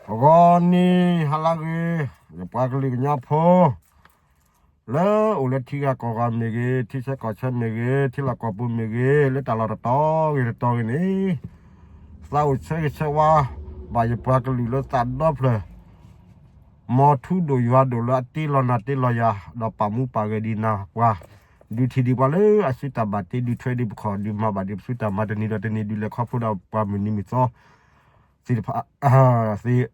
ဂီၤနံၤဟါလၢအဂ့ၤ, ယပှၤကလုာ်ကညီဖိ လၢအိၣ်လၢထံဂၤကီၢ်ဂၤမ့ၢ်ဂ့ၤ, ထံဆၢကီၢ်ဆၢမ့ၢ်ဂ့ၤ, ထံလီၢ်ကီၢ်ပူၤမ့ၢ်ဂ့ၤ, လၢတၢ်လီၢ်တတီၤဂ့ၤတတီၤဂ့ၤန့ၣ်, သးအိၣ်ဆၢဂ့ၤဆၢဝါဘၣ်ယပှၤကလုာ်လၢသးဒီဖျၢၣ် မ်ထူဒိၣ်ယွၤဒိၣ်လၢအတ့လီၤနၤတ့လီၤယၤ, ဒီးပာ်မူပာ်ဂဲၤဒံးနၤပှၤ, ဒုးထံၣ်ဒံးပှၤလၢအစုတၢ်ဘၣ်တ့, ဒုးထွဲဒံးပခီၣ်, ဒုးမၤဘၣ်ဒံးပစုတၢ်မၤတနံၤဒီးတနံၤ, ဒုးလဲၤခီဖျိဒီးပှၤမုၢ်နံၤမုၢ်သီသ့ၣ်တဖၣ် သ့ၣ်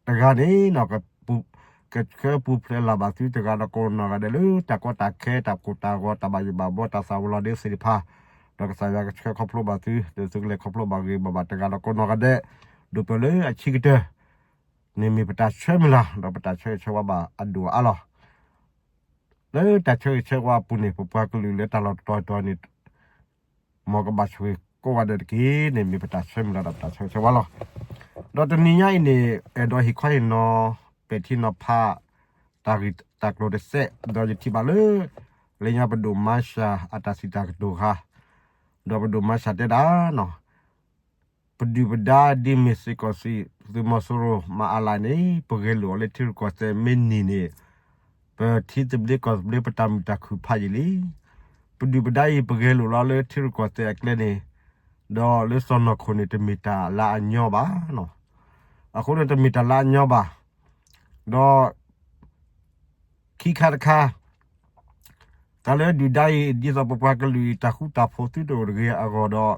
တဂၤန့ၣ်, ကဆှၢပူၤဖျဲးလၢ်ဘၣ်သုတဂၤဒီးကိးနီၢ်ဂၤဒဲးလၢတၢ်ကီတၢ်ခဲ, တၢ်ကိၢ်တၢ်ဂီၤ, တၢ်ဘၣ်ယိၣ်ဘၣ်ဘှီ, တၢ်သးဝံၤလီၤဒ့သ့ၣ်တဖၣ်, ဒီးကစၢ်ယွၤကဆှၢခီဖျိဘၣ်သု, ဒီးသုကလဲၤခီဖျိဘၣ်ဂ့ၤဘၣ်ဘၣ်တဂၤဒီးကိးနီၢ်ဂၤဒဲး, ဒိၣ်ပၢၢ်လၢအဆံးကတၢၢ်န့ၣ်မ့ၢ်ပတၢ်ဆၢမုၢ်လၢ်, ဒီးပတၢ်ဆၢဂ့ၤဆၢဝါဘၣ်အဒိၣ်အါလီၤ. လၢတၢ်ဆၢဂ့ၤဆၢဝါအပူၤန့ၣ်, ပပှၤကလုာ်လၢတၢ်လီၢ်တတီၤတီၤန့ၣ်, မ်ကဘၣ်ဆိၣ်ဂ့ၤကိးဂၤဒဲးတက့ၢ်န့ၣ် မ့ၢ်ပတၢ်ဆၢမုၢ်လၢ်ဒီးပတၢ်ဆၢဂ့ၤဆၢဝါလီၤ. ဒီးတနံၤညါအံၤန့ၣ်, အဲၣ်ဒိးဟ့ၣ်ခီဟ့ၣ်နီၤ, ပဲာ်ထံနီၤဖး, တၢ်ဂ့ၢ်တၢ်ကျိၤတစဲး, ဒီးယထံၣ်ဘၣ်လၢ လၢညါပဒိၣ်မၤစၢၤအတၢ်စံးတၢ်ကတိၤဧါ, ဒီးပဒိၣ်မၤစၢၤတဲဒၣ်, ပဒုၣ်ပဒါဒ်မ့ၢ်စ့ၢ်ကီးစံးသုးမီၤစိရိၤမၤအလးန့ၣ်, ပဂဲၤလိာ်အီၤလၢထံရူၢ်ကီၢ်သဲးမ့ၢ်န့ၢ်န့ၣ်, ပထံသဘျ့ကီၢ်သဘျ့ပတၢ်မုာ်တၢ်ခုၣ်ဖးယံာ်လံ. ပဒုၣ်ပဒါအံၤပဂဲၤလိာ်လီၤလၢထံရူၢ်ကီၢ်သဲးအကျဲန့ၣ်, ဒီးလၢစီၢ်နီၤခိၣ်န့ၣ် တမ့ၢ်တၢ်လၢအညီဘၣ်. အဃိန့ၣ်တမ့ၢ်တၢ်လၢအညီဘၣ်. ဒီး ခံခါတခါ, တၢ်လၢဒုၣ်ဒါအံၤ ဒ်သိးပပှၤကလုာ်အံၤ တၢ်ဃူတၢ်ဖိးသုတအိၣ်တဂ့ၤအဂီၢ်ဒီး,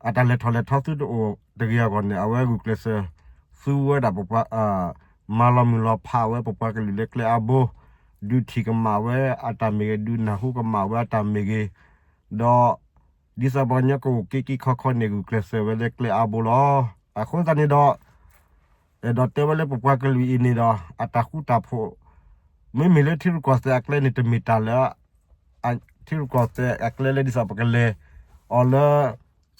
အတၢ်လဲၤထီၣ်လဲၤထီသုတအိၣ်တဂ့ၤအဂီၢ်န့ၣ်, အဝဲဂုာ်ကျဲးစၢးသူဝဲဒၣ်ပပှၤ, မၤလီၤမုၢ်လီၤဖးဝဲပပှၤကလုာ်လၢကျဲအါဘိ, ဒုးထံၣ်ကမၣ်ဝဲအတၢ်မ့ၢ်ဂ့ၤ, ဒုးနၢ်ဟူကမၣ်ဝဲအတၢ်မ့ၢ်ဂ့ၤ, ဒီး ဒ်သိးပှၤကညီကအိၣ်က့ၤက့ၤခီခီန့ၣ် ဂုာ်ကျဲးစၢးဝဲလၢကျဲအါဘိလီၤ. အဃိသတးန့ၣ်ဒီး အဲၣ်ဒိးတဲဝဲလၢပပှၤကလုာ်အံၤန့ၣ်ဒီး အတၢ်ဃူတၢ်ဖိး, မ့မ့ၢ်လၢထံရူၢ်ကီၢ်သဲးအကျဲန့ၣ် တမ့ၢ်တၢ်လၢ ထံရူၢ်ကီၢ်သဲးအကျဲလၢဒ်သိးပကလဲၤအီၤလၢ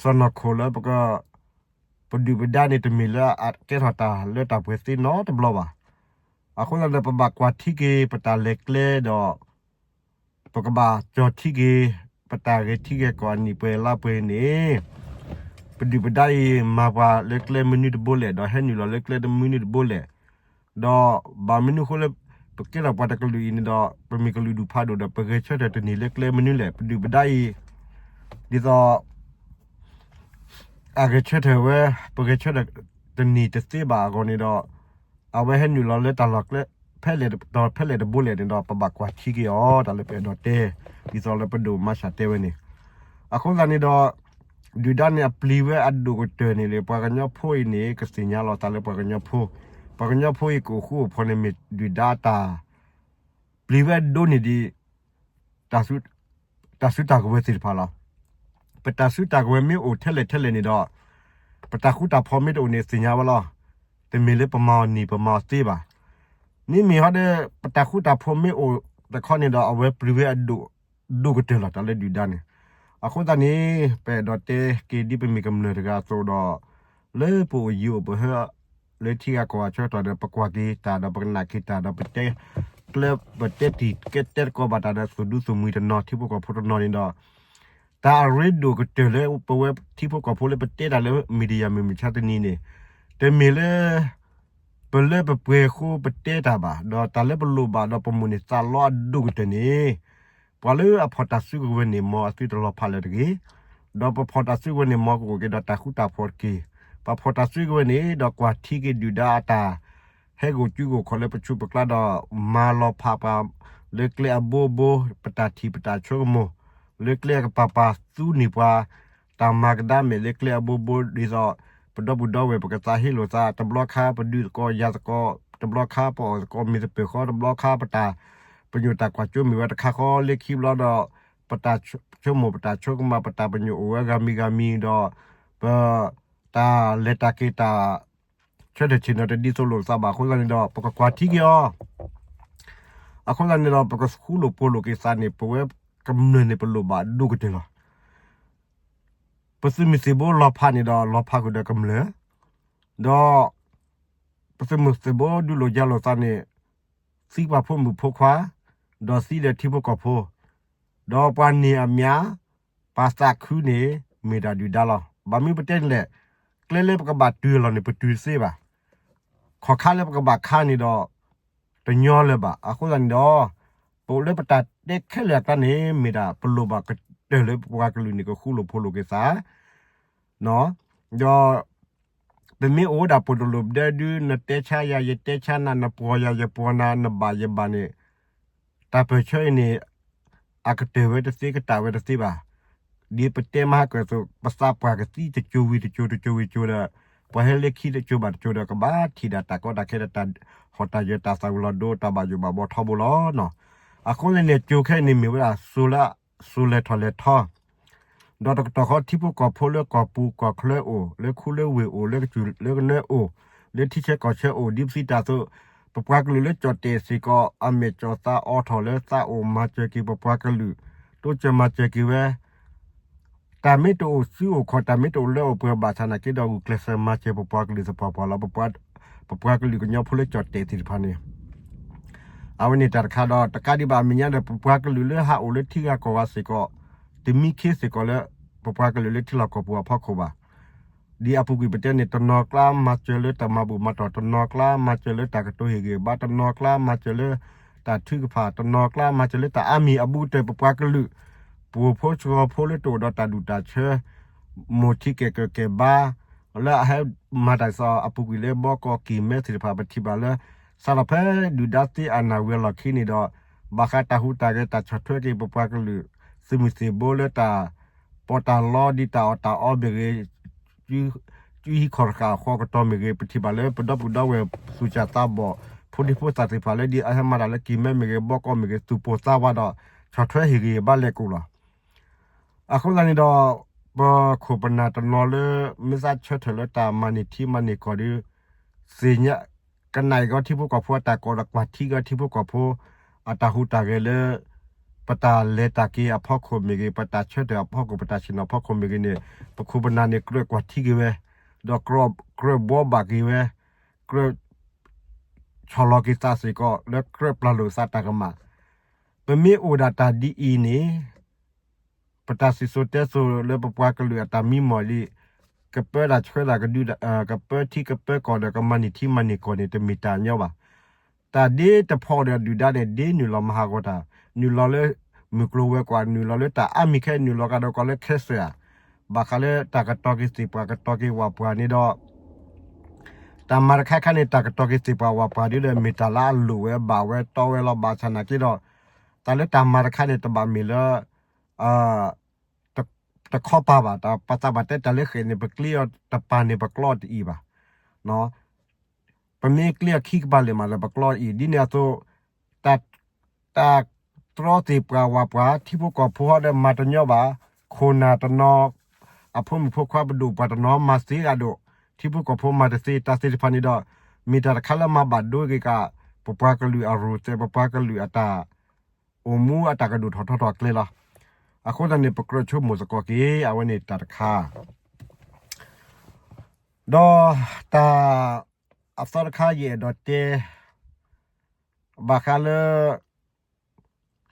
စီၢ်နီၤခိၣ်လၢပက ပဒုၣ်ပဒါန့ၣ် တမ့ၢ်လၢအကဲထီၣ်တၢ်လၢတၢ်ပှဲၤသ့နီတဘျီဘၣ်. အဃိသတးန့ၣ် ပဘၣ်ကွၢ်ထံက့ၤပတၢ်လဲၤကျဲဒီး ပကဘၣ်ကၠီၣ်ထံက့ၤ ပတၢ်ဂဲၤထံဂဲၤကီၢ်အနံၣ်ပှဲၤလါပှဲၤန့ၣ်, ပဒုၣ်ပဒါအံၤ မၤပှၤလၢကျဲမနုၤတဘိလဲၣ်, ဒီးဟဲနုာ်လီၤလၢကျဲမနုၤတဘိလဲၣ်, ဒီးဘၣ်မနုၤအဃိလၢ ပကဲထီၣ်ပှၤတကလုာ်အံၤန့ၣ်ဒီး ပမ့ၢ်ကလုာ်ဒူၣ်ဖးဒိၣ်ဒီး ပဂဲၤဆၢထၢၣ်တန့ၢ်လၢကျဲမနုၤလဲၣ်. ပဒုၣ်ပဒါအံၤ ဒ်သိး အဂဲၤဆၢထၢၣ်ဝဲ, ပဂဲၤဆၢထၢၣ်တန့ၢ်တသ့ဘၣ်အဂီၢ်န့ၣ်ဒီး အဝဲဟဲနုာ်လီၤလၢတၢ်လီၢ်ကျဲ ဖဲလဲၣ်တတီၤဖဲလဲၣ်တဘိလဲၣ်န့ၣ်ဒီး ပဘၣ်ကွၢ်ထံက့ၤအီၤ တၢ်လၢပအဲၣ်ဒိးတဲ, ဒ်သိးလၢပဒိၣ်မၤစၢၤတဲဝဲန့ၣ်. အဃိသတးန့ၣ်ဒီး ဒုၣ်ဒါန့ၣ်အပျံၤဝဲအဒိၣ်ကတၢၢ်န့ၣ်လၢ ပှၤကညီဖိအံၤန့ၣ် ကသ့ၣ်ညါလီၤသးလၢပှၤကညီဖိ, ပှၤကညီဖိအံၤကအိၣ်ဃူအိၣ်ဖိးန့ၣ် မ့ၢ်ဒုၣ်ဒါအတၢ် ပျံၤဝဲဒိၣ်န့ၢ်ဒံး တၢ်စုတၢ်ကဝဲၤသ့ၣ်တဖၣ်လီၤ. ပတၢ်စုတၢ်ကဝဲၤမ့ၢ်အိၣ်ထဲလဲၣ်ထဲလဲၣ်န့ၣ်ဒီး ပတၢ်ဃူတၢ်ဖိးမ့ၢ်တအိၣ်န့ၣ် သ့ၣ်ညါဝဲလီၤ. တမ့ၢ်လၢပမၤအီၤန့ၢ်ပမၤအီၤသ့ဘၣ်. မ့မ့ၢ်ဟီဒီး ပတၢ်ဃူတၢ်ဖိးမ့ၢ်အိၣ်တခီန့ၣ်ဒီး အဝဲပျံၤဝဲအဒိၣ်ဒိၣ်ကတၢၢ်လီၤ တၢ်လၢဒုၣ်ဒါန့ၣ်. အဃိသတးန့ၣ် ပအဲၣ်ဒိးတဲက့ၤဒ်ပမ့ၢ်ကမျၢၢ်တဂၤအသိးဒီး လၢပအိၣ်ယံၤအိၣ်ပဟၢ လၢထံဂၤကီၢ်ဂၤဆၢကတီၢ်ဒီး ပကွၢ်က့ၤတၢ်ဒီး ပကနၣ်က့ၤတၢ်ဒီး ပတဲကျၢ ပတဲတံၢ်ကဲတဲသကိးဘၣ်တၢ်ဒီး သူၣ်ဒူသူၣ်မှံၤတနီၤ ထံဖိကီၢ်ဖိတနီၤန့ၣ်ဒီး တၢ်အရ့ဒိၣ်ကတၢၢ်လၢပဝဲထံဖိကီၢ်ဖိလၢပတဲတၢ်လၢ media မုၢ်မဆါတနံၤန့ၣ် တမ့ၢ်လၢ ပလၢပပှဲၤအဃိပတဲတၢ်ဘၣ်, ဒီးတၢ်လၢပလိၣ်ဘၣ်ဒီးပမိၣ်န့ၣ် သးလီအဒိၣ်ကတၢၢ်န့ၣ် ပှၤလၢအဖီၣ်တၢ်စုကဝဲၤန့ၣ် မ်အသုတလီၤဖးလၢၤတဂ့ၤ. ဒီးပဖီၣ်တၢ်စုကဝဲၤန့ၣ် မ်ကအိၣ်က့ၤဒီးတၢ်ဃူတၢ်ဖိးတက့ၢ်. ပဖီၣ်တၢ်စုကဝဲၤန့ၣ် ဒီးကွၢ်ထံက့ၤဒုၣ်ဒါအတၢ် ဟဲဂိာ်ကၠူဂိာ်ခီၣ်လၢပဆူးပကျါဒီး မၤလီၤဖးပှၤ လၢကျဲအဘိဘိ ပတၢ်ထံၣ်ပတၢ်ဆိကမိၣ် လၢကျဲအကပၤပၤသူန့ၢ်ပှၤ တၢ်မၤကဒါမဲာ်လၢကျဲအဘိဘိ ဒ်သိး ပဒီပုၢ်ဒီဝဲၢ်ပကသးဟ့လိာ်သး တဘျီခါပဒုးသကိးယၤသကိး တဘျီခါပအီၣ်သကိးမ့ၤသပၢၢ်ဃီ တဘျီခါပတၢ် ပညိၣ်တၢ်ကွၢ်စိမ့ၢ်ဝဲတခါဃီ လၢခံဘျီဒီး ပတၢ်ဆိကမိၣ် ပတၢ်ဆိကမး ပတၢ်ပညိၣ်အိၣ်ဝဲဂၤမံၤဂၤမံၤဒီး ပ တၢ်လဲၤတၢ်က့ၤတၢ် ဆၢထၢၣ်ဆ့ၣ်နီၤတဒ်သိးလိာ်သးဘၣ်အဃိသတးန့ၣ်ဒီး ပကကွၢ်ထံက့ၤအီၤ အဃိသတးန့ၣ်ဒီး ပကဃူလိာ်ဖိးလိာ်က့ၤသးန့ၣ် ပဝဲကမျၢၢ်န့ၣ် ပလိၣ်ဘၣ်ဒိၣ်ကတၢၢ်လီၤ. ပသုးမုၢ်သံၣ်ဘိလီၤဖးန့ၣ်ဒီး လီၤဖးဃုာ်ဒီးကမျၢၢ်, ဒီး ပသုးမုၢ်သံၣ်ဘိဒုးလိာ်ယၤလိာ်သးန့ၣ် သံပှၤဖိမုၣ်ဖိခွါ, ဒီးသံဒီးထံဖိကီၢ်ဖိ, ဒီးပှၤန့ၢ်အမၠး ပှၤသးခုန့ၣ် မ့ၢ်ဒၣ်ဒုၣ်ဒါလီၤ. ဘၣ်မနုၤပတဲန့ၣ်လဲၣ်, ကျဲလၢပကဘၣ်တုၤအလီၢ်န့ၣ် ပတုၤတသ့ဘၣ်. ခီၣ်ခါလၢပကဘၣ်ခါန့ၣ်ဒီး တညီလၢၤဘၣ်. အဃိသတးန့ၣ်ဒီး ပအိၣ်လၢပတၢ်တဲခဲလၢာ်အကျါန့ၣ် မ့ၢ်ဒၣ်ပလိၣ်ဘၣ်ကတၢၢ်လၢပပှၤကလုာ်န့ၣ် ကဃူလိာ်ဖိးလိာ်က့ၤသး ဒီး ပမ့ၢ်အိၣ်ဝဲဒၣ်ပှဲၤတလိၣ်ပဒဲဒု နတဲဆါယၤ ယတဲဆါနၤ နပှီၢ်ယၤ ယပှီၢ်နၤ နဘၣ်ယဘၣ်န့ၣ် တၢ်ပၢၢ်ဆၢအံၤန့ၣ် အကတၢၢ်ဝဲတသ့ ကတၢၢ်ဝဲတသ့ဘၣ်. ဒ်ပတဲမဟါကၢၢ်အသိး ပသးပှၢ်ကသံတစိၤဝံၤတစိၤ တစိၤဝံၤတစိၤဒီး ပှၤဟဲလၢခံတစိၤဘၣ်တစိၤဒီး ကဘၣ်ထံၣ်ဒၣ်တၢ်ကီတၢ်ခဲဒီး တၢ်ဟီၣ်တၢ်ယၢၤ တၢ်သၣ်ဝံၤလီၤဒိ တၢ်ဘၣ်ယိၣ်ဘၣ်ဘီထီဘိလီၤ. အဃိန့ၣ်န့ၣ် ကၠိခဲအံၤန့ၣ်မ့ၢ်ဝဲဒၣ် စိၤလၢ စိၤလဲၤထီၣ်လဲၤထီ ဒီးတကတီၢ်ဃီ ထံဖိကီၢ်ဖိလၢကီၢ်ပူၤကီၢ်ချၢအိၣ်, လၢခူလၢဝ့ၢ်အိၣ်, လၢကစၢၢ်လၢကနၢအိၣ်, လၢထံဆၢကီၢ်ဆၢအိၣ် ဒ်ပစံးတၢ်အသိး, ပပှၤကလုာ်လၢကၠီၣ်တဲာ်စ့ၢ်ကီး အမဲာ်ကၠီၣ်သးအိးထီၣ်လၢသးအိၣ်မၤစၢၤက့ၤပပှၤကလုာ်, တိစၢၤမၤစၢၤက့ၤဝဲ တၢ်မ့ၢ်တအိၣ်စုအိၣ်ခီၣ် တၢ်မ့ၢ်တအိၣ်လၢအိၣ်ပှဲၤဘၣ်ဆၣ်နာ်က့ဒီး ဂုာ်ကျဲးစၢးမၤစၢၤပပှၤကလုာ်သပှၢ်ပှၢ်လီၤ. ပပှၤကလုာ်ကညီဖိလၢကၠီၣ်တဲာ်သ့ၣ်တဖၣ်န့ၣ် အဝဲန့ၣ်တၢ်တခါဒီး တကးဒံးဘၣ်အမဲာ်ညါဒီး ပပှၤကလုာ်လၢဟးအိၣ်လၢထံဂၤကီၢ်ဂၤစ့ၢ်ကီး တမံခ့စ့ၢ်ကီးလၢ ပပှၤကလုာ်လၢထံလီၢ်ကီၢ်ပူၤအဖီခိၣ်ဘၣ်. ဒ်အပူၤကွံာ်ပတဲန့ၣ် တနီၤကျါမၤစၢၤလၢတၢ်မၤဘူၣ်မၤတီၢ်, တနီၤကျါမၤစၢၤလၢတၢ်ကတိၤဟ့ၣ်ဂံၢ်ဘါ, တနီၤကျါမၤစၢၤလၢတၢ်ထုကဖၣ်, တနီၤကျါမၤစၢၤလၢတၢ်အါမံၤအဘူးအတၢၢ် ပပှၤကလုာ် ပှိၤဖိဆှီဖိလၢတအိၣ်ဒီးတၢ်ဒူၣ်တၢ်ဆၢ မိၢ်ထံကဲၣ်ကၢၢ်ကဲၣ်ဘါ လၢအဟဲမၤတၢ်ဒ်သိးအပူၤကွံာ်လၢဘီကီၢ်ကံၢ်မဲသ့ၣ်တဖၣ် ပထံၣ်ဘၣ်လၢ စးထီၣ်ဖဲဒုၣ်ဒါသ့အနၢ်ဝံၤအလီၢ်ခံန့ၣ်ဒီး ဘၣ်ဃးတၢ်ဟူးတၢ်ဂဲၤ တၢ်ဆီၣ်ထွဲက့ၤပပှၤကလုာ် သုးမုၢ်သံၣ်ဘိလၢတၢ်ပီးတၢ်လီဒ်တၢ်အီၣ်တၢ်အီမ့ၢ်ဂ့ၤ ကၠူဟံးခီၣ်တဃာ်အဃီကတီၢ်မ့ၢ်ဂ့ၤ ပထံၣ်ဘၣ်လၢပဒီပုၢ်ဒီဝဲၢ်သူၣ်စၢ်သးဘီၣ် ဖိဒံဖိသၣ်သ့ၣ်တဖၣ်လၢဒ်အဟဲမၤတၢ်လၢကံၢ်မဲမ့ၢ်ဂ့ၤ ဘီကီၢ်မ့ၢ်ဂ့ၤ သူၣ်ပိၢ်သးဝးဒီး ဆီၣ်ထွဲဟ့ၣ်ဂံၢ်ဟ့ၣ်ဘါလဲၤကအိၣ်လီၤ. အဃိသတးန့ၣ်ဒီး ပခိၣ်ပနၢ်တနီၤလၢ မ့ၢ်သးဆၢထၢၣ်လၢတၢ်မၤန့ၢ်ထံမၤန့ၢ်ကီၢ်ဒီး သ့ၣ်ညါ ကနၣ်အံၤကီးထံဖိကီၢ်ဖိအတၢ်ကိးဒီးကွၢ်ထံကီးထံဖိကီၢ်ဖိ အတၢ်ဟူးတၢ်ဂဲၤလၢ ပတၢ်လဲၤတၢ်က့ၤအဖီခိၣ်မ့ၢ်ဂ့ၤ ပတၢ်ဆၢထၢၣ်အဖီခိၣ် ပတၢ်ဆ့ၣ်နီၤဖီခိၣ်မ့ၢ်ဂ့ၤန့ၣ် ပခိၣ်ပနၢ်န့ၣ် ကြၢးကွၢ်ထံက့ၤဝဲ ဒီးကြၢးဘှီဘၣ်က့ၤဝဲ ကြၢး ဆီၣ်လီၤက့ၤသးစ့ၢ်ကီး လၢကြၢးပျၢ်လိာ်သးတၢ်ကမၣ် ပမ့ၢ်အိၣ်ဒၣ်တၢ်ဒ်အံၤန့ၣ် ပတၢ်စံၣ်စိၤတဲစိၤလၢပပှၤကလုာ်အတၢ်မံမီၢ်လံ ကပၢတၢ်ဆှၢတၢ်ကဒု ကပၢထံကပၢကီၢ်ဒီး ကမၤန့ၢ်ထံမၤန့ၢ်ကီၢ်န့ၣ် တမ့ၢ်တၢ်ညီဘၣ်. တၢ်ဒ့တဖီဒီးဒုၣ်ဒါန့ၣ် ဒ့နုာ်လီၤမၤဟးဂီၤတၢ် နုာ်လီၤလၢ မုၢ်ကျိၤဝဲၤကွာ် နုာ်လီၤလၢတၢ်အါမံၤခဲ နုာ်လီၤကဒီးကီးလၢခဲစၢၣ်ဧါ ဘၣ်ဃးလၢတၢ်ကတီၤက့ၤသ့ၣ်ပှၢ် ကတီၤက့ၤဝၣ်ပှၢ်န့ၣ်ဒီး တၢ်မၤတခါခါန့ၣ် တၢ်ကတီၤက့ၤသ့ၣ်ပှၢ်ဝၣ်ပှၢ်ဒ်ဒီး မ့ၢ်တၢ်လၢအလိၣ်ဝဲဘၣ်ဝဲတီဝဲလီၤ ဘၣ်ဆၣ်နာ်က့ဒီး တၢ်လၢတၢ်မၤတခါန့ၣ် တဘၣ်မ့ၢ်လၢ တခီပၤဘၣ် ပသးပှၢ်တဲတၢ်လၢဃဲးန့ၣ် ပကျ့အီၤတပၤန့ၣ် ပကျီအီၤတအံၤဘၣ်. ပမ့ၢ်ကျ့အီၤခံကပၤလၢာ်မးဒီး ပကျီအံၤ ဒ်န့ၣ်အသိး တၢ် တၢ်တြီသ့ၣ်ပှၢ်ဝၣ်ပှၢ် ထံဖိကီၢ်ဖိဟီဒီးမၤတညီဘၣ် ခိၣ်နၢ်တနီၤ အဖိမုၣ်ဖိခွါပဒိၣ်ပှၤတနီၤမၤသ့ဂၤဒိၣ် ထံဖိကီၢ်ဖိမၤတသ့ တၢ်သ့ၣ်တဖၣ်န့ၣ်ဒီး မ့ၢ်တၢ်တခါလၢမၤဘၣ်ဒိက့ၤက ပပှၤကလုာ်အရူၢ်သဲး ပပှၤကလုာ်အတၢ်အိၣ်မူအတၢ်ကဒိၣ်ထီၣ်ထီထီၣ်အကျဲလီၤ. အဃိသတးန့ၣ် ပကြၢးဆိကမိၣ်သကိးက့ၤ အဝဲန့ၣ်တၢ်တခါ ဒီးတၢ် အသီတခါယအဲၣ်ဒိးတဲ ဘၣ်ဃးလၢ ထံလီၢ်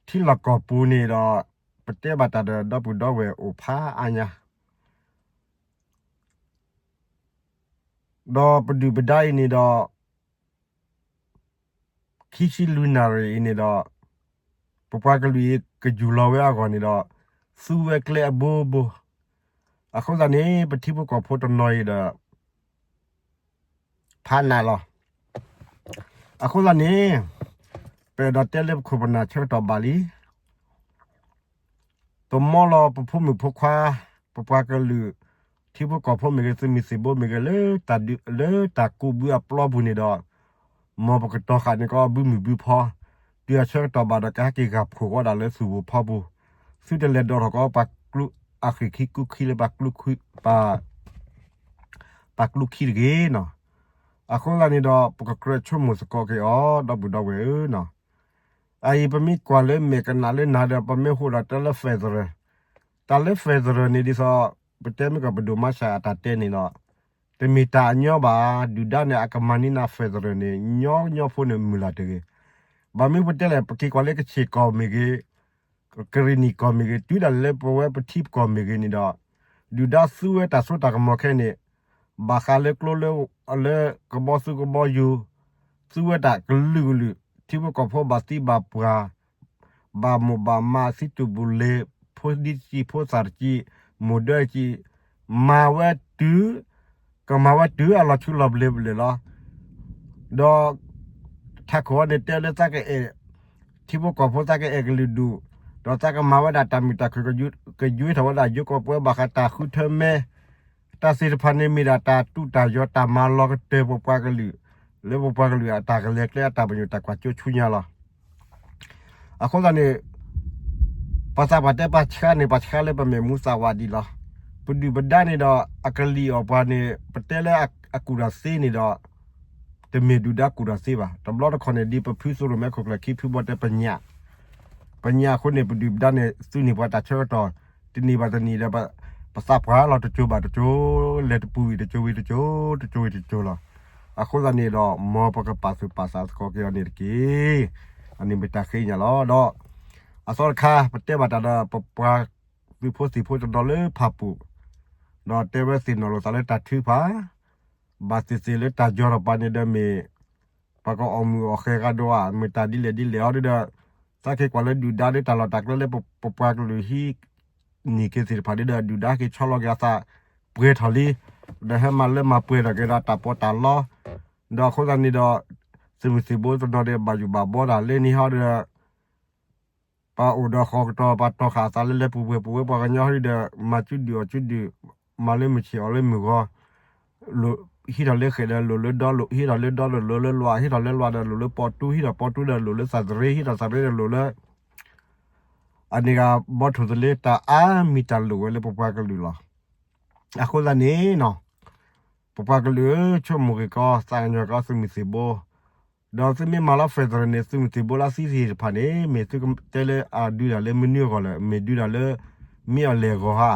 ကီၢ်ပူၤန့ၣ်ဒီး ပတဲဘၣ်တၢ်ဒီးဒီပုၢ်ဒီဝဲၢ်အိၣ်ဖးအါညါ ဒီးပဒုၣ်ပဒါအံၤန့ၣ်ဒီး ခံဆံလွံၢ်နၣ်ရံၣ်အံၤန့ၣ်ဒီး ပပှၤကလုာ်အံၤကယူၢ်လီၤဝဲအဂီၢ်န့ၣ်ဒီး သူဝဲကျဲအဘိဘိ အဃိသတးန့ၣ် ပထံဖိကီၢ်ဖိတနီၤအံၤဒီး ဖးနးလီၤ. အဃိသတးန့ၣ် ပအဲၣ်ဒိးတဲလၢပခိၣ်ပနၢ်ဆၢကတီၢ်ဘၣ်လံ ပမီလီၤပဖိမုၣ်ဖိခွါ ပပှၤကလုာ် ထံဖိကီၢ်ဖိမ့ၢ်ဂ့ၤ သုးမုၢ်သံၣ်ဘိမ့ၢ်ဂ့ၤ လၢတၢ်ဒုး လၢတၢ်ကူးဘုအပျီပူၤန့ၣ်ဒီး မ်ပကတီၤဃာ်န့ၣ်ကီးဘုမုၢ်ဘုဖီ တုၤအဆၢကတီၢ်ဘၣ်ဒီးကဟဲက့ၤဂၢ်ဖှိၣ်ဃီဒၣ်လၢသူၣ်ဘိဖီဘိ သုတလဲၤဒိးထီၣ်ကီးပှၤကျူအဃံၢ်ခံကူခံလၢပှၤကျူခံ ပှၤ ပှၤကျူခံတဂ့ၤနီၤ. အဃိသတးန့ၣ်ဒီး ပကကြၢးဆိကမိၣ်သကိးက့ၤအီၤ ဒီပုၢ်ဒီဝဲၢ်ဧၢနီၤ. အအံၤပမ့ၢ်ကွၢ်လၢမဲာ်ကနၣ်လၢနၤဒီး ပမ့ၢ်ဟူးဒီးတၢ်လၢ federal တၢ်လၢ federal န့ၣ်ဒ်သိး ပတဲမ့ၢ်ကီးပဒိၣ်မါစၢ်အတၢ်တဲန့ၣ်ဒီး တမ့ၢ်တၢ်အညီဘၣ် ဒုၣ်ဒါန့ၣ် အကမၤန့ၢ်နၤ federal န့ၣ် ညီညီဖိန့ၣ်မုၢ်လၢ်တဂ့ၤ. ဘၣ်မနုၤပတဲလဲၣ် ပက့ၤကွၢ်လၢကချ့ၣ်ကီၢ်မ့ၢ်ဂ့ၤ ကရံၣ်နံၣ်ကီၢ်မ့ၢ်ဂ့ၤ တုၤဒၣ်လဲာ်ပဝဲပထံပကီၢ်မ့ၢ်ဂ့ၤန့ၣ်ဒီး ဒုၣ်ဒါသူဝဲတၢ်စိတၢ်ကမီၤခဲအံၤန့ၣ် ဘၣ်ဃးလၢကျိလၢ လၢကဘီသူကဘီယူၤ သူဝဲတၢ်ကလုာ်ကလုာ် ထံဖိကီၢ်ဖိဘၣ်သံဘၣ်ပှၢ် ဘၣ်မိၢ်ဘၣ်မးသံတူၢ်ပူၤလ့ၤ ဖိဒံတကံ ဖိသၣ်တကံ မိၢ်ဒၢတကံ မၤဝဲတုၤ ကမၤဝဲတုၤအလီၤဆူလီၤဘျ့ဘျ့ၣ်လီၤ. ဒီး ထးခိၣ်အံၤန့ၣ်တဲလၢသးကအဲၣ် ထံဖိကီၢ်ဖိသးကအဲၣ်ကလုာ်ဒူၣ် ဒီးသးကမၤဝဲဒၣ်တၢ်မုာ်တၢ်ခုၣ် ကယွ့ထီၣ်ဝဲဒၣ်ယိကီးပှဲၤဘၣ်ဃးတၢ်ဃုထၢမဲ တၢ်သ့ၣ်တဖၣ်န့ၣ်မ့ၢ်ဒၣ်တၢ်တူၢ်တၢ်ယီၤတၢ်မၤလီၤကတၢၢ်ပပှၤကလုာ် လၢပပှၤကလုာ်အတၢ်ကလဲၤကျဲအတၢ်ပညိၣ်တၢ်ကွၢ်စိဆူညါလီၤ. အဃိသတးန့ၣ် ပှၤသးပှၢ်တဲပှၤဆှါန့ၣ် ပှၤဆှါလၢပမဲာ်မူသးဝးဒံးလီၤ. ပဒုၣ်ပဒါန့ၣ်ဒီး အကလံၣ်အီၣ်ပှၤန့ၣ် ပတဲလၢအကူၣ်တၢ်သ့န့ၣ်ဒီး တမ့ၢ်ဒုၣ်ဒါကူၣ်တၢ်သ့ဘၣ်. တဘျီတခီၣ်န့ၣ် ဒ်ပဖုသိရိၣ်မဲခိၣ်ကျၢၢ်ခံဖုဘီတဲပညၣ် ပညၣ်အဃိန့ၣ် ပဒုၣ်ပဒါန့ၣ် သုးန့ၢ်ပှၤတၢ်ဆၢကတီၢ် တနံၤဘၣ်တနံၤဒီး ပသးပှၢ်လီၤတစိၤဘၣ်တစိၤ လဲၤတပူၤဝံၤတစိၤဝံၤတစိၤ တစိၤဝံၤတစိၤလီၤ. အဃိသတးန့ၣ်ဒီး မ်ပကပာ်သူၣ်ပာ်သးသကိးက့ၤအီၤန့ၣ်တက့ၢ်. အန့ၣ်မ့ၢ်တၢ်ဃ့ကညးလီၤ. ဒီး အသီတခါ ပတဲဘၣ်တၢ်ဒီး ပပှၤသုးဖိသံၣ်ဖိတနီၤလၢဖၣ်ပူၣ် ဒီးတဲဝဲသ့ၣ်နီၣ်လိာ်သးလၢတၢ်ထုကဖၣ် ဘၣ်သ့ၣ်သ့ၣ်လၢတၢ်ယီၤထီၣ်ပှၤန့ၣ်ဒီးမ့ၢ် ပှၤကအီၣ်မုာ်အီၣ်ဃဲၤဂၤဒိၣ်ဧါ မ့ၢ်တၢ်ဒ်လဲၣ်ဒ်လဲၣ်အီၤဒီး သးက့ၤကွၢ်လၢဒုၣ်ဒါဒီးတၢ်လီၢ်တၢ်ကျဲလၢပပှၤကလုာ်ဟံးန့ၢ်က့ၤသ့ၣ်တဖၣ်ဒီး ဒုၣ်ဒါက့ၤဆီလီၤက့ၤအသးပှဲၤထီၣ်လံ ဒီးဟဲမၤလၢမၤပှဲၤထီၣ်က့ၤဒီးတၢ်ပီးတၢ်လီ ဒီးအဃိသတးန့ၣ်ဒီး သုးမုၢ်သံၣ်ဘိတနီၤဒီးဘၣ်ယိၣ်ဘၣ်ဘီတၢ်လၢန့ၣ်ဟီဒီး ပအိၣ်ဒီးဃီကတီၢ် ပတီၢ်ဃာ်အသးလၢလဲၤပူၤပှဲၤပူၤဝဲပှၤကညီဟီဒီး မၤစုဒုၣ်အီၣ်စုဒုၣ် မၤလၢမုၢ်ဆ့ၣ်အီၣ်လၢမုၢ်ဂီၤ ဟံးထီၣ်လၢဃဲၣ်ဒီးလိၣ်လၢဒီ ဟံးထီၣ်လၢဒီဒီးလိၣ်လၢလွး ဟံးထီၣ်လၢလွးဒီးလိၣ်လၢပီၣ်တူ ဟံးထီၣ်ပီၣ်တူဒီးလိၣ်လၢသးတရ့ ဟံးထီၣ်သးတရ့ဒီးလိၣ်လၢ အန့ၣ်ဂ့ၤ ဘီထူၣ်သလ့ တၢ်အါမံၤတၢ်လိၣ်ဝဲလၢပပှၤကလုာ်လီၤ. အဃိသတးန့ၣ် ပပှၤကလုာ်ဧၢ ဆိကမိၣ်ဂ့ၤကီ သးကညီၤကီ သုးမုၢ်သံၣ်ဘိ ဒီးသုမ့ၢ်မၤလီၤ federal န့ၣ် သုးမုၢ်သံၣ်ဘိလၢသံသ့ၣ်တဖၣ်န့ၣ် မ့ၢ်သုတဲလၢအဒုးတၢ်လၢမနုၤအဂီၢ်လဲၣ် မ့ၢ်ဒုးတၢ်လၢ မ့ၢ်အီၤလဲၣ်အဂီၢ်ဧါ.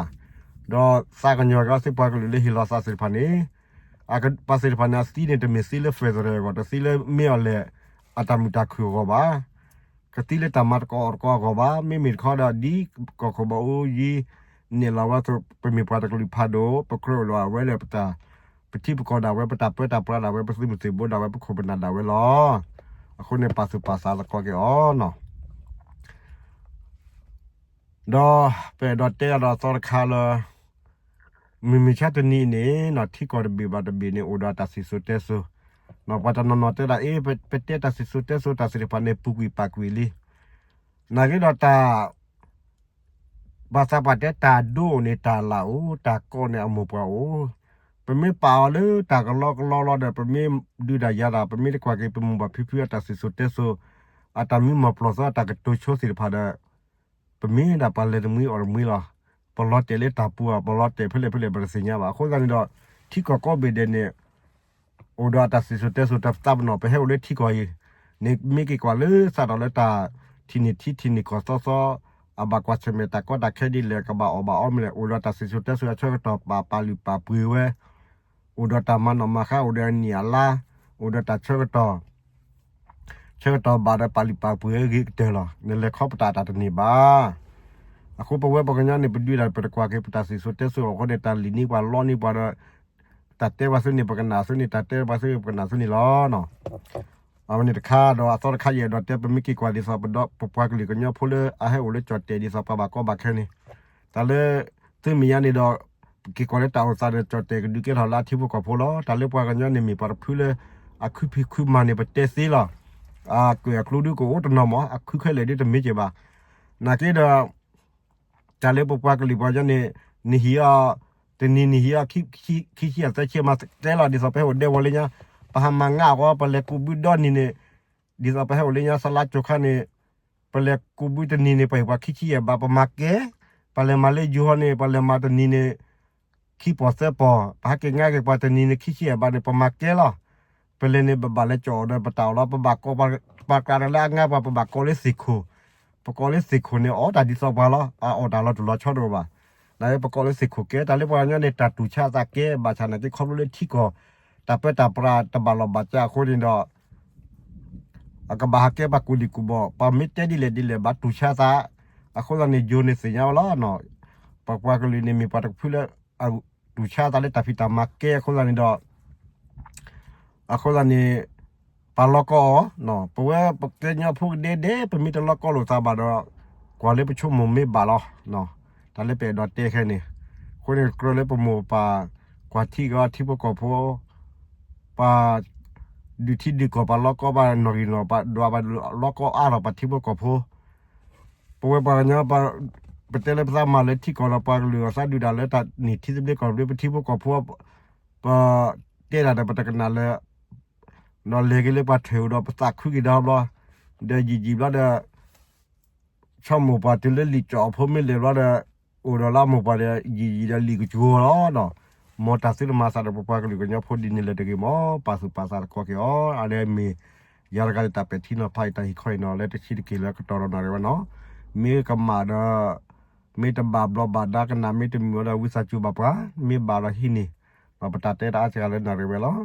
ဒီးသးကညီၤကီ သုပှၤကလုာ်လၢဟ့ၣ်လီၤသးသ့ၣ်တဖၣ်န့ၣ် ပှၤသ့ၣ်တဖၣ်န့ၣ် အသံန့ၣ် တမ့ၢ်သံလၢ federal အဂီၢ် တသံလၢမ့ၢ်အီၤလဲၣ် အတၢ်မုာ်တၢ်ခုၣ်အဂီၢ်ဘၣ်. ကသံလၢတၢ်မၤသကိးအီၤသကိးအဂီၢ်ဘၣ်. မ့မ့ၢ်တခီဒီး ဒ်ကီၢ်ခိၣ်ဘၣ်အူယံၤ နဲၣ်လီၤဝဲအသိး ပမ့ၢ်ပှၤတကလုာ်ဖးဒိၣ် ပကြၢးအိၣ်ဒီးအဝဲလၢပတၢ် ပထံပကီၢ်ဒၣ်ဝဲ ပတၢ်ပၢတၢ်ပြးဒၣ်ဝဲ ပသုးမုၢ်သံၣ်ဘိဒၣ်ဝဲ ပခိၣ်ပနၢ်ဒၣ်ဝဲလီၤ. အဃိန့ၣ် ပာ်သူၣ်ပာ်သးသကိးက့ၤအီၤနီၤ. ဒီးပအဲၣ်ဒိးတဲအီၤဒီးအသီတခါလၢ မုၢ်မဆါတနံၤအံၤန့ၣ် ထံကီၢ်တဘ့ၣ်ဘၣ်တဘ့ၣ်န့ၣ် အိၣ်ဒီးတၢ်စံၣ်စိၤတဲစိၤ, ပှၤတနီၤနီၤတဲဒၣ် အ့ ပတဲတၢ်စံၣ်စိၤတဲစိၤတၢ်သ့ၣ်တဖၣ်န့ၣ် ပူၤကွံာ်ပာ်ကွံာ်လံ. နာ်က့ဒီးတၢ် ဘၣ်သးပှၢ်တဲတၢ်ဒိအိၣ်န့ၣ် တၢ်လၢ်အိၣ်, တၢ်ကီန့ၣ်အမိၢ်ပှၢ်အိၣ်. ပမ့ၢ်ပာ်အီၤလၢတၢ်ကလီကလီလီၤဒီး ပမ့ၢ်ဒုးတၢ်ယၤတၢ် ပမ့ၢ်တကွၢ်က့ၤ ပမိၢ်ပၢ်ဖံဖုအတၢ်စံၣ်စိၤတဲစိၤ, အတၢ်မံမီၢ်ပျီၢ်သီအတၢ်ကတိၤဆိသ့ၣ်တဖၣ်ဒီး ပမ့ၢ်ဒၣ်ပှၤလဲၤတမှံအီၤတမှံလီၤ. ပလီၤတဲာ်လၢတၢ်ပူၤဧါ ပလီၤတဲာ်ဖဲလဲၣ်ဖဲလဲၣ် ပတသ့ၣ်ညါဘၣ်. အဃိသတးန့ၣ်ဒီး ထံကီၢ်ကိးဘ့ၣ်ဒဲးန့ၣ် အိၣ်ဒီးအတၢ်စံၣ်စိၤတဲစိၤတသးပနီၣ် ပဟဲအိၣ်လၢထံကီၢ်အံၤ န့ၣ်မ့ၢ်က့ၤကွၢ်လၢစးထီၣ်လၢတၢ်ထံၣ်န့ၢ်ထံထံၣ်န့ၢ်ကီၢ်သီသီ အဘၣ်ကွၢ်ဆၢၣ်မဲာ်တၢ်ကီတၢ်ခဲဒ်လဲၣ် ကဘၣ်အီၣ်ဘၣ်အီမနုၤလဲၣ် အိၣ်ဒီးတၢ်စံၣ်စိၤတဲစိၤအဆၢကတီၢ် ပာ်ပာ်လုၢ်ပာ်ပှ့ၤဝဲ အိၣ်ဒီးတၢ်မၤနီၣ်မၤဃါ အိၣ်ဒီးအနံၣ်အလါ အိၣ်ဒီးတၢ်ဆၢကတီၢ် ဆၢကတီၢ်ဘၣ်ဒီးပာ်လုၢ်ပာ်ပှ့ၤဂ့ၤကတၢၢ်လီၤ. နလဲၤခီပတာ်တၢ်တန့ၢ်ဘၣ်. အဃိပဝဲပှၤကညီန့ၣ် ပဒုးဒၣ်ပတကွၢ်က့ၤ ပတၢ်စံၣ်စိၤတဲစိၤအဃိန့ၣ် တၢ်လံၣ်န့ၢ်ပှၤလီန့ၢ်ပှၤဒီး တၢ်တဲပှၤသုန့ၣ် ပကနၣ်သုန့ၣ် တၢ်တဲပှၤသုန့ၣ် ပကနၣ်သုန့ၣ်လီၤ. အဝဲန့ၣ်တခါဒီးအသီတခါ ယအဲၣ်ဒိးတဲ ပမ့ၢ်က့ၤကွၢ်ဒ်သိး ပပှၤကလုာ်ကညီဖိလၢအဟဲအိၣ်လၢကၠီၣ်တဲာ်ဒ်သိး ပှၤဘၣ်ကီဘၣ်ခဲန့ၣ် တၢ်လၢ သုမ့ၢ်ညါန့ၣ်ဒီး က့ၤကွၢ်လၢတၢ်အိၣ်သးဒီး ကၠီၣ်တဲာ်ကဒုးကဲထီၣ်လၢအထံဖိကီၢ်ဖိလီၤ. တၢ်လၢပှၤကညီန့ၣ်မ့ၢ်ပှၤတဖုလၢ အခုဖံးခုမၤန့ၣ် ပတဲသ့လီၤ. အကွဲၢ်အကျိဒုကအိၣ်တနီၤမး အခုခဲလၢာ်ဒုတမ့ၢ်က့ၤဘၣ်. နာ်က့ဒီး တၢ်လၢပပှၤကလုာ်ပှၤကညီန့ၣ် နဟံးအီၤ တနံၤနဟံးအီၤ ခံဆံယဲၢ်သၢဆံ မၤတဲလီၤ ဒ်သိးပဟဲအိၣ်ဒဲဝီၤလၢညါ ပဟးမၤငါအဂီၢ် ပလဲၤကူးဘုဒီနံၤန့ၣ် ဒ်သိးပဟဲအိၣ်လၢညါ စလါကိၤခါန့ၣ် ပလဲၤကူးဘုတနံၤန့ၣ် ပှၤဟ့ၣ်ပှၤခံဆံယဲၢ်ဘး ပမၤကဲ, ပလဲၤမၤလၢယိၤဟီန့ၣ် ပလဲၤမၤတနံၤန့ၣ် ခံပီၢ်သၢပီၢ်, ပဟးက့ၤငါက့ၤပှၤတနံၤန့ၣ် ခံဆံယဲၢ်ဘးန့ၣ် ပမၤကဲလီၤ. ပလဲၤန့ၣ် ပဘၣ်လဲၤကၠီၣ်အီၤဒီး ပတၢ်အီၣ်လီၤ ပဘၣ်ကိးပှၤ ပှၤကျါဒီးလၢအငါပှၤ ပဘၣ်ကိးလၢသ့ၣ်ခိၣ်, ပကိးလၢသ့ၣ်ခိၣ်န့ၣ် အီၣ်တၢ်ဒ်သိးပှၤလီၤ. အအီၣ်တၢ်လီၤတူၢ်လီၤဆီတအိၣ်ဘၣ်. နာ်က့ပကိးလၢသ့ၣ်ခိၣ်ကဲ တၢ်လၢပှၤကညီန့ၣ် တၢ်တူၢ်ဆါသးကဲ ဘၣ်ဆၣ်နာ်က့ခီဖျိလၢထံကီၢ် တၢ်ပၢတၢ်ပြးတဘၣ်လီၢ်ဘၣ်စးအဃိန့ၣ်ဒီး အကဘၣ်ဟးကဲပှၤကူၣ်လံၢ်ကူၣ်ဘီၣ် ပှၤမ့ၢ်တဲဒ်လဲၣ်ဒ်လဲၣ် ဘၣ်တူၢ်ဆါသး, အဃိသတးန့ၣ် ယိၤန့ၣ်သ့ၣ်ညါဝဲလီၤ. ပပှၤကလုာ်န့ၣ်မ့ၢ်ပှၤတဖုလၢ အ တူၢ်ဆါသးလၢတၢ်ဖံးတၢ်မၤကဲအဃိသတးန့ၣ်ဒီး အဃိသတးန့ၣ် ပာ်လီၤကီအီၤ, ပဝဲပကညီဖိကဒဲဒဲ ပမ့ၢ်တလီၤကီလိာ်သးဘၣ်ဒီး ကွၢ်လၢပဆိကမိၣ်မ့ၢ်ဘၣ်လီၤ. တၢ်လၢပအဲၣ်ဒိးတဲခဲန့ၣ်, အဃိန့ၣ်ကြၢးလၢပမိၢ်ပၢ် ကွၢ်ထံက့ၤအီၤထံဖိကီၢ်ဖိ ပှၤ ဒုးထံဒုးကီၢ် ပှၤလီၤကီဘၣ်နီၣ်ဂံၢ်နီၣ်ဒွး ပှၤလီၤကီအါထီၣ်ပှၤထံဖိကီၢ်ဖိ, ပဝဲပှၤကညီ ပတဲလၢပသးမၤလၢထံကီၢ်ဒီး ပှၤကလုာ်အသးဒုးတၢ်လၢတၢ်န့ၢ်ထံသဘျ့ကီၢ်သဘျ့ ပထံဖိကီၢ်ဖိ ပတဲတၢ်ဒီးပတကနၣ်လၢ ဒီးလဲၤက့ၤလၢပှၤထွဲးအိၣ်ဒီးပသးခုက့ၤဒီးဘျီ, ဒီးယံာ်ယံာ်ဘျီဒီး ဆီမိၢ်ပှၢ်တုၤလၢလံာ်ကၠီၣ်အဖိမ့ၢ်လဲၤဘျီဒီး အိၣ်ဒီးလၢအမိၢ်ပှၢ်ဒီး ယံာ်ယံာ်ဒီးလံာ်ကစှီၤလီၤဒီး မ်တၢ်သုတမၤသးဒီးပပှၤကလုာ်ကညီဖိဒ်န့ၣ်လၢၤတဂ့ၤမး, ပာ်သူၣ်ပာ်သးတကီက့ၤအီၤ, အါဒဲမ့ၢ် ယၤတဂၤလၢတၢ်ပဲာ်ထံနီၤဖးအံၤ တၢ်ဟ့ၣ်ခီအံၤနီၤ လၢတဆံးတက့ၢ်လၢကတီၢ်ဒီးနၣ်ရံၣ်ဝဲနီၤ, မ့ၢ်ကမၣ်ဒီး မ့ၢ်တဘၣ်ဘျီဘၣ်ဒါကနၣ် မ့ၢ်တမုာ်ဝဲဒီးဝံသးစူၤဘၣ်ပှၤ, မ့ၢ်ဘၣ်ဒီးဟံးန့ၢ်, ဒီးပတၢ်တဲတၢ်အါစှၤလၢနၣ်ရံၣ်ဝဲလီၤ.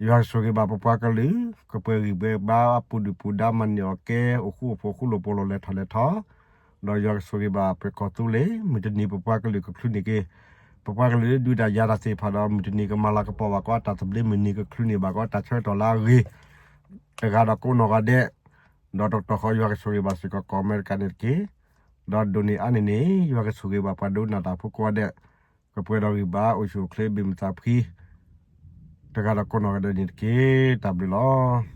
ယွၤကဆိၣ်ဂ့ၤဘၣ်ပပှၤကလုာ်, ကပှဲၤဂံၢ်ပှဲၤဘါ ပူၤဒုၣ်ပူၤဒါ မၤန့ၢ်အီၣ်ကဲ အိၣ်ဃူအိၣ်ဖိးဃူလိာ်ဖိးလိာ်လဲၤထီၣ်လဲၤထီ, ဒီးယွၤကဆိၣ်ဂ့ၤဘၣ်ပကီၢ်သူလ့ၤ မုၢ်တနံၤပပှၤကလုာ်ကချုးန့ၢ်က့ၤ, ပပှၤကလုာ်လၢဒုးတၢ်ယၤတၢ်သ့ၣ်တဖၣ်ဒီး မုၢ်တနံၤကမၤလၤကပီၤဘၣ်ကီးတၢ်သဘျ့ မုၢ်နံၤကချုးန့ၢ်ဘၣ်ကီး တၢ်ဆၢကတီၢ်လၢအဂ့ၤ တဂၤဒီးကိးနီၢ်ဂၤဒဲး, ဒီးတကတီၢ်ဃီယွၤကဆိၣ်ဂ့ၤဘၣ်စ့ၢ်ကီးကီၢ်အမဲရကၤန့ၣ်တက့ၢ်. ဒီးဒိၣ်န့ၢ်အါန့ၢ်န့ၣ် ယွၤကဆိၣ်ဂ့ၤဘၣ်ပှၤဒိကနၣ်တၢ်ဖိကိးဂၤဒဲး, ကပှဲၤဒီးဂံၢ်ဘါအိၣ်ဆူၣ်အိၣ်ချ့ဘၣ်မုာ်သးဖှံ တဂၤဒီးကိးနီၢ်ဂၤဒဲးန့ၣ်တက့ၢ်. တၢ်ဘျုးလီၤ.